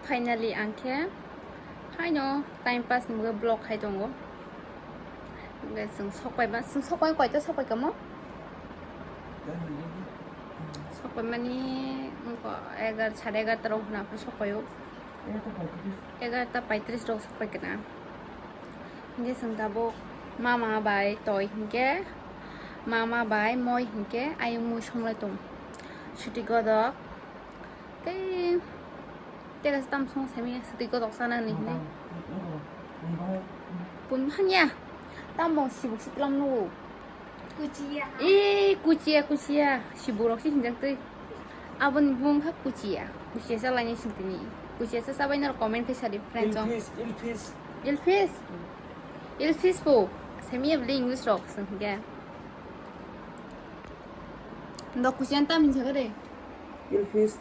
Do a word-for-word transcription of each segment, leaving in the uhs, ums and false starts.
Finally ang khe haino time pass ni bagwi vlog khai tongo. Hwnkhe chwng sokpai ma, chwng sokpai koita sokpai kamo? Sokpai mani wngkha egar, sade egarta rok hwna phano sokpai o. Egarta paitris rok sokpai kena. Hwnkhe chwng tabuk mama bai toi hwnkhe, mama bai moi hwnkhe ayung mui songlai tong. Suti godok. Tei, tei kaisa tam song semi sitwi kotok sana ni hinwi. Pun hanya. Tam bong sibuk sitlam nugo. Kuchia. Eh, kuchia, kuchia. Sibuk rok si hinjak twi. Aboni bung kha kuchia. Kuchia sa laini sintini. Kuchia sa sabai nor comment khe sadi friends song. Ilfis, ilfis. Ilfis. Ilfis po. Semi abli English rok sing hingke. Ndo kuchian tam hinsa kare. Ilfis.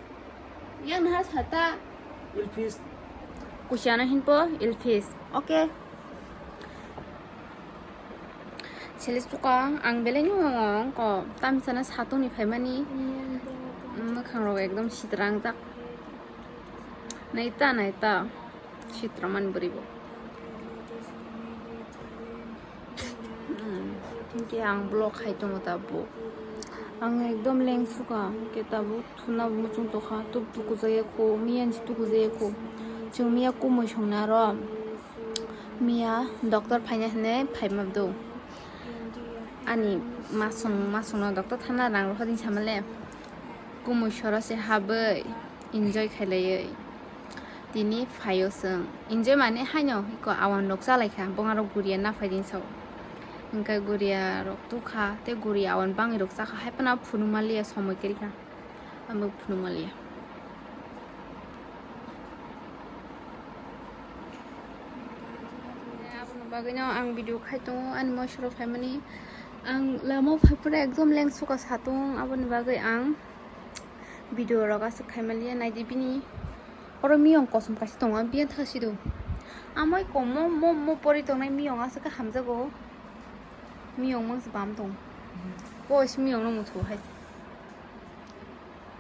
Yang naha sata. Ilfis. Kuchiano hinpo ilfis. Okay. Selis tukang ang belai no ko tam sana satong ni phaimani. Mwkhang rok ekdom sitrang jak. Naita naita. Sitraman bwrwi bo. Hmm, hwnkhe ang vlog khai tongo tabuk. Ang ekdom lengsuka, hwnkhe tabuk thuna bo muchung tokha, tuk tukujaya kho, miyan si tukujaya kho. Chwng miya kumui songna aro, miya doctor phaina hinwi phaima do. Ani masung, masungno doctor thana rang rohor din samale. Kumui soro se habwi enjoy khailaiwi tini phaio chwng. Enjoy mane haino iko awan rok chalaikha, bonga rok guria naphai din sao. Hwnkhe guria rok tukha tei guria awan bangwi rok chakha, haiphano phunukma liya somoi kwrwikha, amo phunukma liya. Aboni bagwino ang video khai tongo, ani moisoro phaimani. Ang lama phaiphuru ekdom lengsuka satung, aboni bagwi ang video rok aswk khaimaliya. Naidi bini oro miyong kosom kaisa tongo, biyang thasidu. Amoi komo mo mo pori tongnai miyong aswk khe hamjago. Miyong mangsa bam tong. Boys miyong no muthu hai.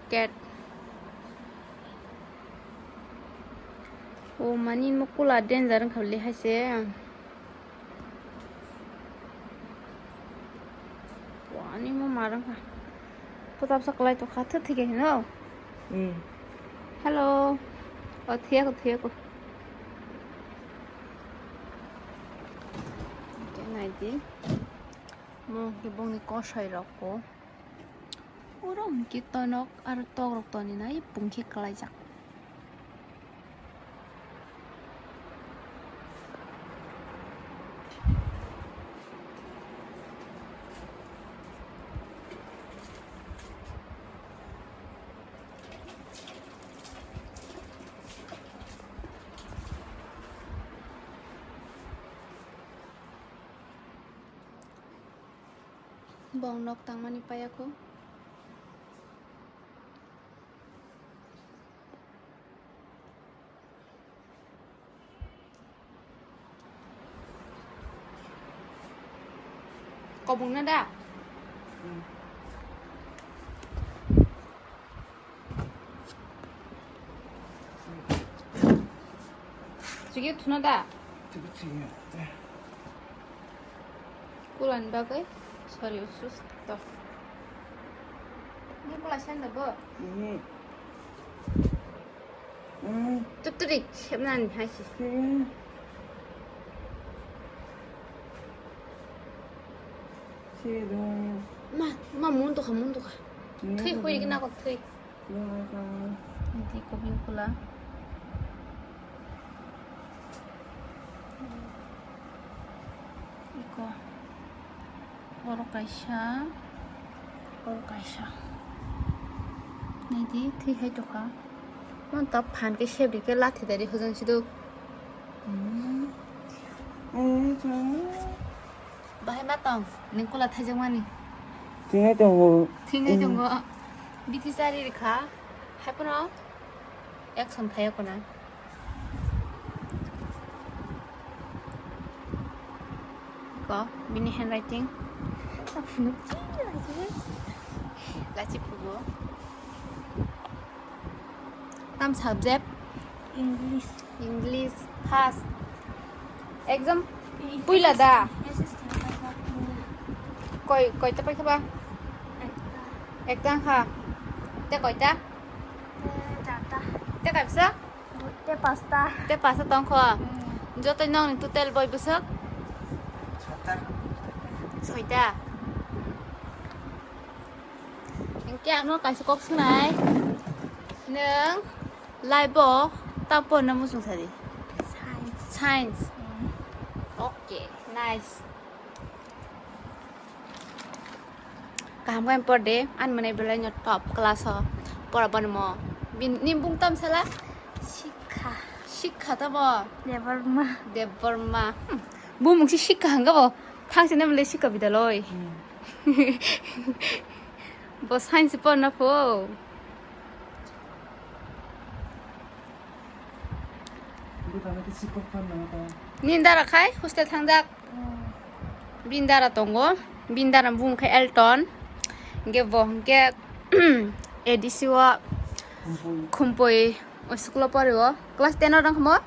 Cat. O mani mo kula danger wngkha le hai se. Ani mo mar wngkha. Kotap sa kwlai tokha, thwi thwi khe hino. Hmm. Hello. O thwi ako, thwi ako. Naidi. Mo khe bongni kosoi rok ko. Oro hwnkhe tonok aro tok rok toni nai pungkhe kwlaijak. Bong nok tangmani payakho. Kobong na da? Sige thuna da? Sige, sige. Kulan bagwi, sorry, usus to. Ni kula sen da bo? Mhm. Mm. Tuk tuk dik, siap nan, hai si. Mm. Si dong. Ma, ma, mun to kha, mun to kha. Mun to kha. Thui hui kena kok thui. Mun to kha. Nanti kopi pula. Iko. Oro kaisa, oro kaisa. Naidi, thwi hai tokha. Mon ta phan khe sebri khe lathi dari hojang sido. Hmm. Hmm, hmm. Bahai ma tong, neng kula thaijak mani. Thwinai tongo. Thwinai tongo. Bithi sari rikha. Hai pono action khaya kona. Ko, bini handwriting. Lachi phugo. Tam subject? English. English first. Exam puila da? S S T. Koi, koita paikha ba? Ekta. Ekta kha. Te koita? Te charta. Te kaisa? Te pasta. Te pasta tongkho. Hmm. Joto nokni total boi bwswk? Soita. Hingke ano kaisa kok swngnai. Nwng life o ta porna muchung sadi? Science. Science. Hmm. Okay, nice. Kaham khe por de, ani mwnai belai no top class o pora bani mo. Bini bung tam sala? Sikha. Sikha tamo? Debbarma. Debbarma. Hmm. Bumung si sikha hanga bo. Thang sini mele sikha bidaloi. Hmm. Bo science porna pho. Nini dara khai hostel thangjak. Bini dara tongo. Bini dara bumung khai Elton. Hingke bo hingke A D C o Khumpui. Khumpui o school o pori o. Class ten o dang khamo?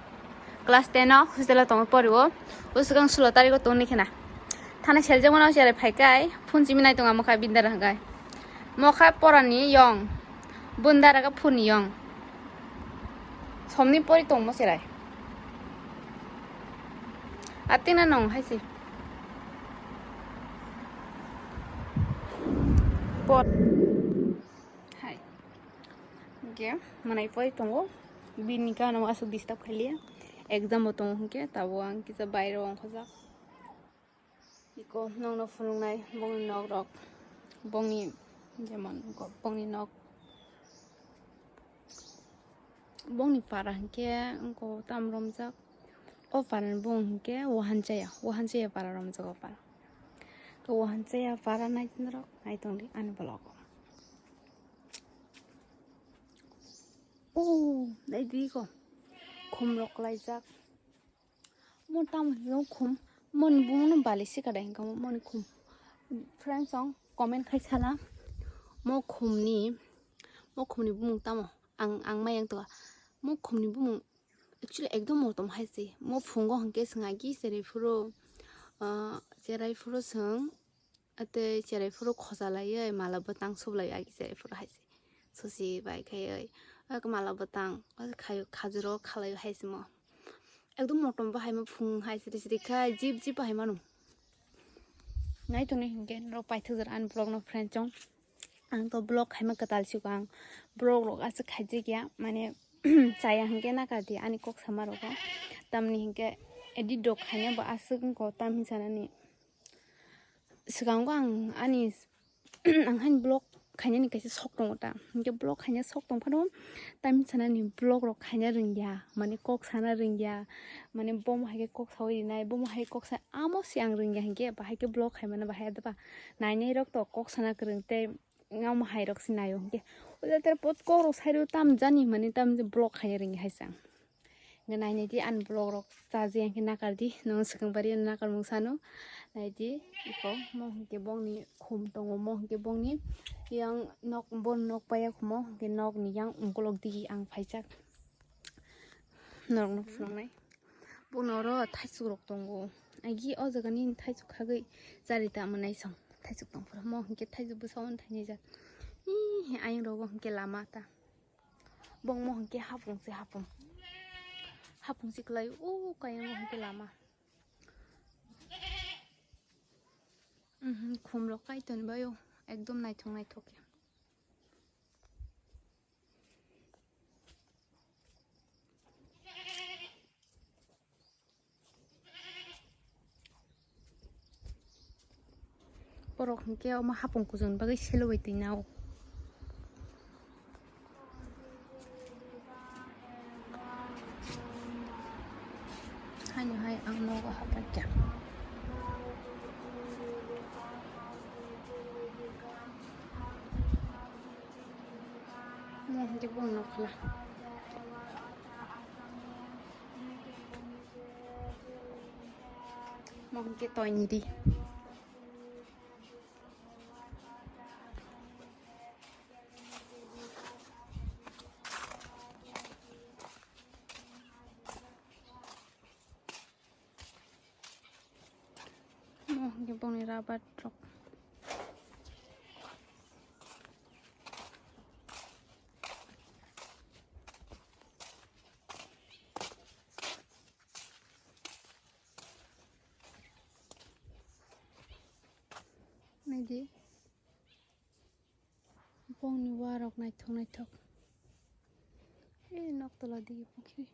Class ten o hostel o tongwi pori o. O swkang sulo tarik o tongni khena. Thana seljak mano cherai phai kai. Phone simi nai tonga mokha bini dara hwnkhe. Mokha porani yong. Bini dara khe phone ni yong. Somni pori tongmo cherai. Atina nong hai se. Pot. Hai. Hingke mwnai pori tongo. Bini gana o aswk disturb khailiya. Exam bo tongo hingke tabo ang kisa baire o ongkhojak. Iko nokno phunuknai bongni nok rok, bongni jemon bongni nok, bongni para hinkhe wngkho tam romjak. O para ni bung hinkhe Wahanchaya, Wahanchaya para romjak o para. Wahanchaya para naitok rok naitongdi ani vlog o. O naidi iko khum rok klaijak. Mo tamo hino khum, moni bumung no bali sika da hinka mo moni khum. Friends song comment khai sala, mo khum ni, mo khum ni bumung tamo, ang, ang mayang to, mo khum ni bumung actually ekdom motom hai se, mo phungo hinkhe swng agi cherai phuru, ah, cherai phuru swng, Atei cherai phuru khosa laiwi mala bwtang sublai agi cherai phuru hai se. Susi bai khaiwi, ak mala bwtang, ak khai-, khajuro khalaiwi hai se mo. Ekdom motom bo hai ma phung hai siri siri khai jip jip hai manu. Nai tongni hinkhe norok paithak jora ani vlog no friend chong. Ang to vlog khaima kwtal siko ang. Vlog rok aswk khaijak ya, mane chaya hinkhe nakar di ani kok sama rogo. Tamni hinkhe edit rok khaina bo aswk wngkho tam hinsa nani. Swkango ang ani, ang haini vlog khainani kaisa sok tongo ta. Hinkhe vlog khaina sok tong phano, tam hinsa nani vlog rok khaina rwngya, mane kok sana rwngya, mane bomo hai khe kok saui rinai, bomo hai kok sa-, amo se ang rwngya hinkhe, bahai khe vlog khaimano bahai adapa nainai rok to kok sana kwrwng tei amo hai rok se naio hinkhe. O jaga tere pot kok rok sai rw tam jani, mane tam je vlog khaina rwngya hai se ang. Hingke nai nai di ani vlog rok chaji hingke nakar di, nong swkang bari nakar mung sano. Nai di iko mo hingke bongni khum tongo, mo hingke bongni yang nok, bon nok paya khumo hingke nok ni yang ungkolog digi ang phaijak. Norok no phunuknai. Bono oro thaisuk rok tongo. Agi o jaga ni thaisuk khagwi chari ta manai song. Thaisuk tong phuru mo hingke thaisuk bwsa o thainai jak. Ih, ayang rogo hingke lama ta. Bongmo hingke hapung se hapung. Hapung se kwlai o kayang hingke lama. Mhm, khum rok kai toni bai o. Ekdom naithok naithok khe. Borok hingke omo hapung kuchukni bagwi selobai twi nao. Haino hai ang nogo habaikha. Mo hingke bong nokla. Mo hingke toini di. Bongni rabar rok. Naidi. Bongni warok naithok naithok. E nok tola digi pokri.